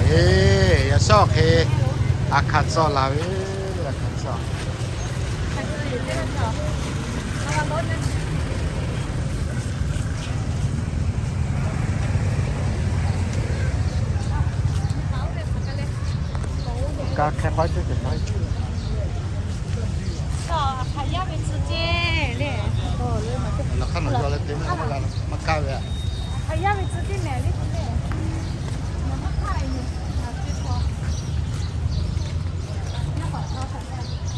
Eˬ, yaꞈ shawˉ awˬ hk'e, aˬ hkaˍ tcuh laˬ ve, aˬ hkaˍ tcuh. Ka hk'e k'awꞈ te te k'ai. Aˬ hkaˍ yaˇ ve tcuh ceˇ le. Aˬ hkaˍ nawˬ yaw leh te maˇ g'a, maˇ kaˇ ve. Aˬ hkaˍ yaˇ ve tcuh ceˇ mehˍ le.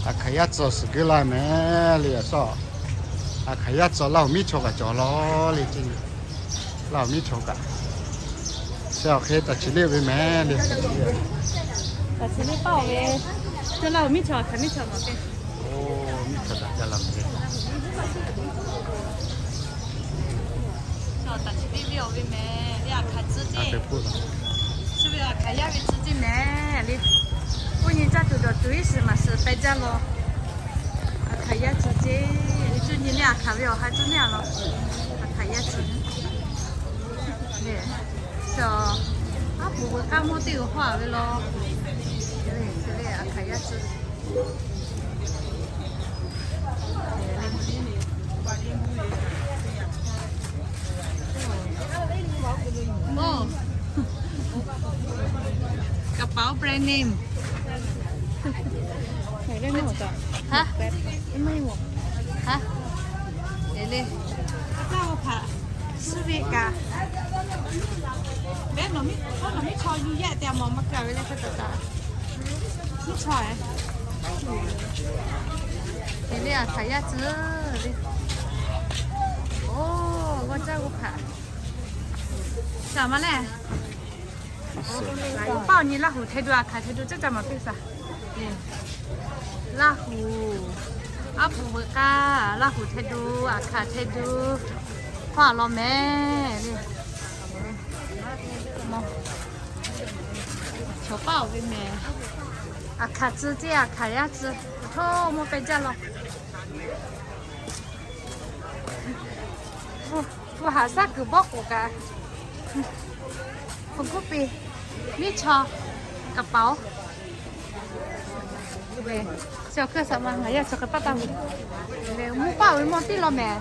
Aˬ hkaˍ yaˇ tcuh suhˍ geuˆ laˇ mehˍ le, yaꞈ shawˉ. Aˬ hkaˍ yaˇ tcuh Laˇ huˍ miˉ chaw kaꞈ cawˬ law le ceˇ. Laˇ huˍ miˉ chaw kaꞈ. Chi awˬ hk'e taˍ chi leˇ ve mehˍ le. Taˍ chi leˇ paˇ ve, chaw Laˇ huˍ miˉ chaw, aˬ hkaˍ miˉ chaw maˬ teˇ. Oˇ, miˉ chaw kaꞈ ca laˬ ve. Taˍ chi leˇ ve awˬ ve mehˍ le, aˬ hkaˍ tcuh ceˇ. Chi ve aˬ hkaˍ yaˇ ve tcuh ceˇ mehˍ le. Oˇ nyi caˇ tuˬ dawˬ tuˬ iˉ shiˍ maˬ shiˍ peh jaˇ law. Aˬ hkaˍ yaˇ tcuh ceˇ. Cuˇ nyi le aˬ hkaˍ ve awˬ ha cuˇ neˇ a law. Aˬ hkaˍ yaˇ tcuh. Aˉ poꞈ veuꞈ k'aˇ mawˇ teˇ g'uiˬ hawˉ a ve law. Aˬ hkaˍ yaˇ tcuh. Kaˍ paˍ brand name. Haˉ, haˉ, le le. Suh ve kaꞈ, mehˉ nawˬ miˉ chaw yuˬ yaˇ te a mawˬ maˇ kaˬ ve le hk'e taˍ taˍ. Miˉ chaw e. Te le aˬ hkaˍ yaˇ tcuh le. Oˇ, g'aw caˇ g'aw hpaꞈ. Saˍ ma le. Paˇ awˬ nyi Laˇ huˍ hteˇ du aˬ hkaˍ hteˇ du caˇ caˇ maˍ piˇ saˍ. Laˇ huˍ, aˉ poꞈ veuꞈ k'aˇ Laˇ huˍ hteˇ du, aˬ hkaˍ hteˇ du, hkawˇ a law mehˍ le. Chaw paˇ awˬ ve mehˍ. Aˬ hkaˍ tcuh ceˇ, aˬ hkaˍ yaˇ tcuh. Hto mawˇ peh jaˇ law. Pu haˍ shaˉ kuiˬ bawˆ k'oˍ kaꞈ, hpu kuˉ piˇ, miˉ chaw, kaˍ paˍ-oˬ. Chi awˬ hkui saˍ ma ngaˬ yaˇ chaw hk'e paˇ taˇ ve. Mvuhˇ paˆ ve mawˇ tiˉ law mehˍ.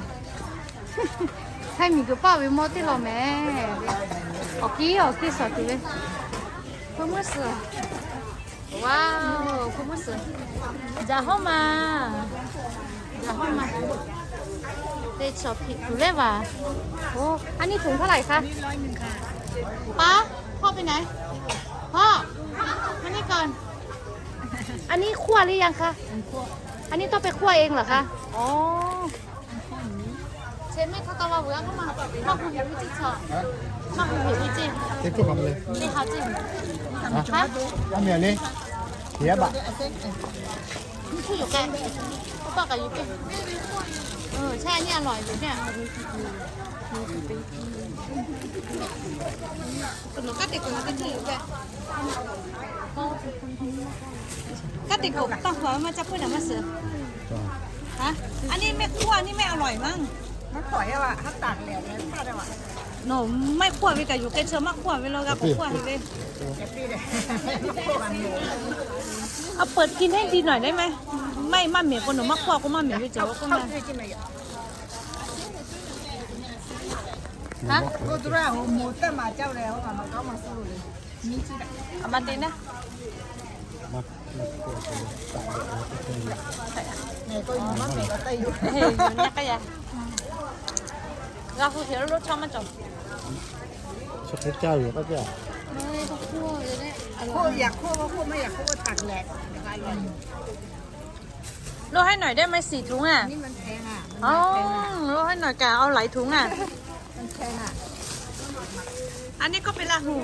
Htaiˇ miˬ guiˬ paˆ ve mawˇ tiˉ law mehˍ. Awˬ kiˉ awˬ kiˉ suhˍ tuˬ ve. Hpu muˇ suhˍ. Wow, hpu muˇ suhˍ. Jaˬ hawˉ ma. Jaˬ hawˉ ma. Teˇ chaw hpiꞈ tuˬ lehˉ vaˬ. Oˇ, อันนี้ถุงเท่าไหร่คะ ป้า พ่อไปไหน พ่อ มานี่ก่อน อันนี้คั่วหรือยังคะ อันนี้ต้องไปคั่วเองเหรอคะ อ๋อ เชนไม่เขาตะวันเหลืองก็มา มาคุณเห็นวิจิตรสอบ มาคุณเห็นวิจิตร เจ๊กดออกมาเลย นี่ค่ะจิตร ฮะ เอาเมียเลย เสียบะ นี่คืออยู่แกง เขาบอกกับอยู่แกง เออ ใช่ อันนี้อร่อยอยู่เนี่ย หนูก็ติดกดติดอยู่แกง ก็ติดกดต้องหัวมาจับเพื่อนมาเสือ ฮะ อันนี้ไม่คั่ว อันนี้ไม่อร่อยมั้ง มันปล่อยเอาอะ เขาตากแดดไง มันทอดเอาอะ หนูไม่คั่วไปกับอยู่ใกล้เชิงมากคั่วไปเลยกับผมคั่วไปเลย เอาเปิดกินให้ดีหน่อยได้ไหม ไม่มาเหม็นคนหนูมากคั่วก็มาเหม็นไปเจอว่าก็มา ฮะ ဟိုသူတို့ကဟိုမိုတက်မှာကြောက်တယ် ဟိုမှာမကောင်းမှစိုးလို့လေ မီးကြည့်တာ အမတင်နဲ့ နေကိုယူမမေတော့တိတ်ယူ ဟေးယူညက်ကြရ ငါဟိုဟေလို့ချောင်းမကျော် ချက်ခဲကြရပါဗျာ ဟိုရခိုးဟိုမရခိုးတတ်လဲ လုပ်ให้หน่อยได้ไหม สี่ถุงอ่ะ นี่มันแพงอ่ะ อ๋อ လုပ်ให้หน่อยกะเอาหลายถุงอ่ะ มันแพงอ่ะ อันนี้ก็เป็นลาหู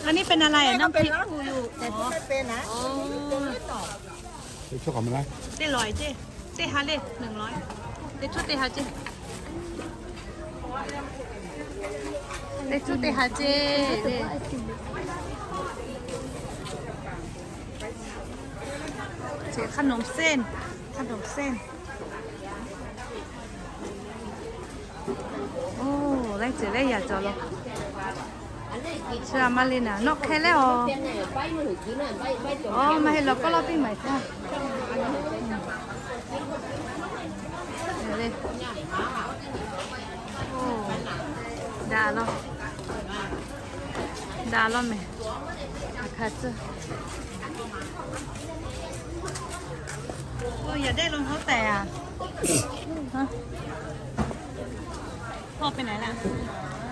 อันนี้เป็นอะไรอ่ะ น้ำพริก เป็นลาหูอยู่ แต่ที่ไม่เป็นนะ อ๋อ เป็นเม็ดหน่อ เป็นช่วงของมันนะ เต้ร้อยเจ้ เต้ฮาเล่ หนึ่งร้อย เต้ชุดเต้ฮาเจ้ เต้ชุดเต้ฮาเจ้ เจ้ขนมเส้น ขนมเส้น โอ้ ไล่เจ๋อไล่อย่าจอดหรอก Chi a ma le naˍ, nawˆ hk'e leh a. Aˬ, maˇ heˆ lawˬ k'awˇ lawˇ piˇ maˍ htaˇ. Daꞈ lawˇ, daꞈ lawˇ mehˍ. Hk'aˬ tcuh. Yaꞈ dehˆ lo hawˉ tehꞈ a. Hawˉ pe naˍ laˇ.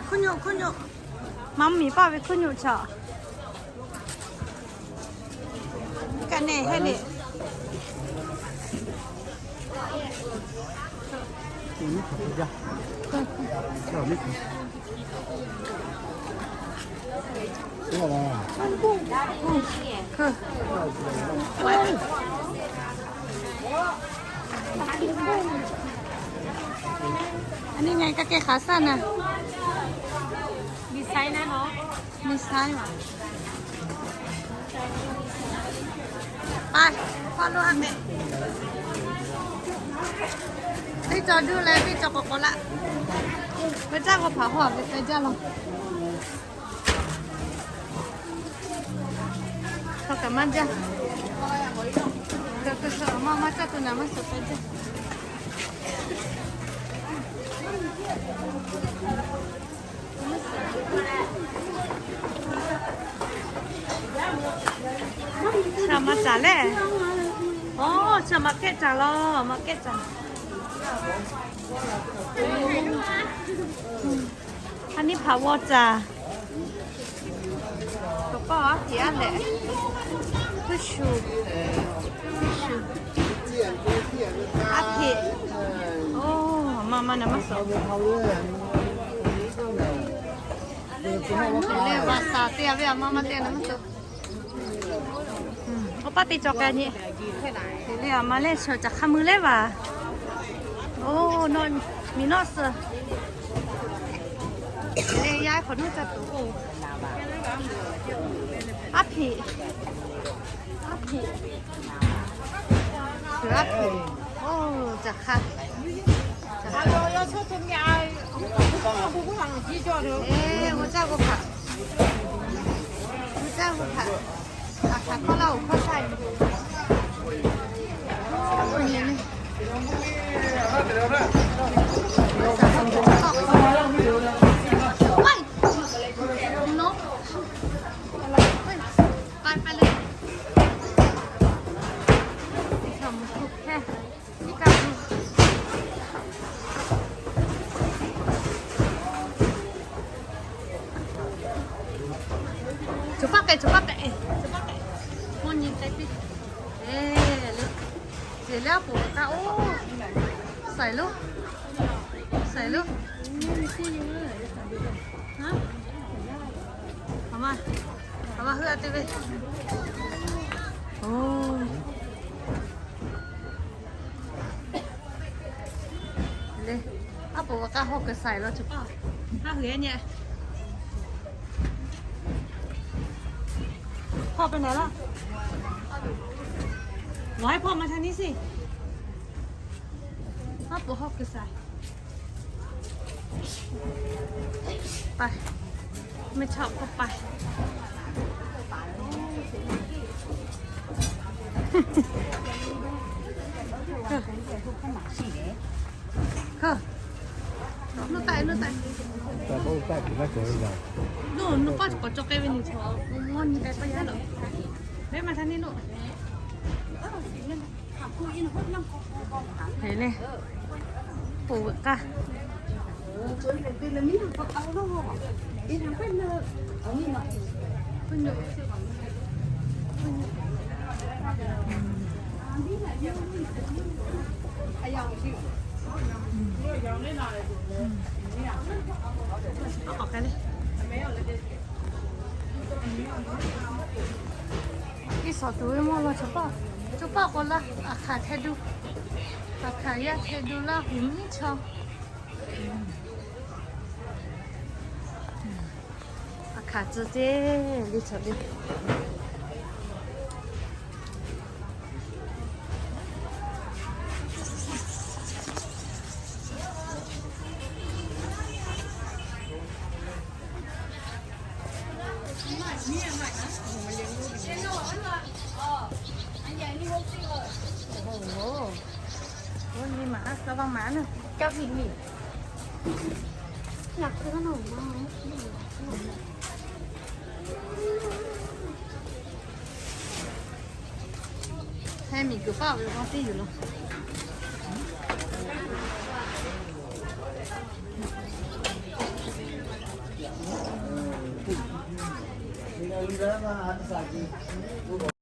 Hkuˇ nyoˆ, hkuˇ nyoˆ. Maˇ miˬ paˇ ve hkuˇ nyoˆ chaꞈ. Kaꞈ nehˬ heh le. Anyi ngaˬ kaꞈ keh hk'aˬ saˇ naˍ. Miˬ sai naˇ nawˬ. Miˬ sai maˬ. Paˇ, hk'aw lo ha mehˍ. Teˇ cawˬ duˇ leh teˇ cawˬ k'awꞈ k'awꞈ laˇ. Ve caˇ k'o hpaˍ hawˉ ve k'ai jaˇ law. Hk'aw kaꞈ maˇ jaˇ. Maˇ maˇ caˇ tuˬ naˍ maˇ suhˍ k'ai jaˇ. Chi ma caˍ lehˬ. Aˬ, chi ma kehˉ caˍ law, ma kehˉ caˍ. A nyi hpaˍ g'aw caˍ. K'awꞈ k'oˆ aˉ hpeꞈ aˉ lehꞈ. Hpuiˇ shuˍ, hpuiˇ shuˍ. Aˉ hpeꞈ. Oˇ, maˇ maˇ na maˇ suhˍ. Leh va saˍ te a ve a ma maˇ te na maˇ suhˍ. K'awꞈ paˇ te cawˬ k'ai nyi. Te leh a ma lehˬ sha caˬ hk'a mui lehˬ vaˬ. Oˇ, nawˬ miˬ nawˆ suhˍ. Te leh yaˇ hk'awꞈ nuˇ ca tuˬ oˬ. Aˉ hpeꞈ. Aˉ hpeꞈ. Suhˍ aˉ hpeꞈ. Oˇ, caˬ hk'a. Eˬ, g'aw caˇ g'aw hpaꞈ. G'aw caˇ g'aw hpaꞈ. Aˬ hkaˍ hkawˇ laˇ oˬ hkawˇ shaˆ yoˬ. Choˬ paˆ k'ai, choˬ paˆ k'ai, choˬ paˆ k'ai. Mvuhˇ nyi k'ai piˇ. Eˬ, le. Eˬ, le, a poˍ kaꞈ oˇ. Saiˍ loˉ. Saiˍ loˉ. A ma, a ma heuˆ a te ve. Oˇ. Le, aˉ poˍ kaꞈ hawˉ kuiˬ saiˍ law choˬ paˆ. Haˉ hui nyi. Hawˉ pe naˍ laˇ. Lawˬ haiˉ hpawˇ maˇ htaˇ niˇ siˉ. Aˉ poˍ hawˉ kuiˬ saiˍ. Paˍ, mehˇ chawˇ k'oˆ paˍ. Nuˇ taˆ, nuˇ taˆ. Nuˇ, nuˇ paˆ k'awꞈ cawˬ k'ai ve nyi chaw. Mvuhˇ nyi k'ai paˇ yaˇ lawˬ. Mehˉ maˇ htaˇ neˇ nuˇ. Hk'e le, poˬ veuꞈ k'aˇ. Iˉ suhˍ tuˬ ve mawˇ law chaw paˇ, chaw paˇ k'awꞈ laˇ, aˬ hkaˍ hteˇ duˇ, aˬ hkaˍ yaˇ hteˇ duˇ laˇ, huˍ miˉ chaw. Aˬ hkaˍ tcuh ceˇ le chaw le. โอ้โห นี่หมา ระวังหมานะ กัดหมีหมี อยากซื้อขนมมากเลย ให้หมีกือเปล่า ยังต้องตี้อยู่เหรอ Ni na lu da ma a sa ki.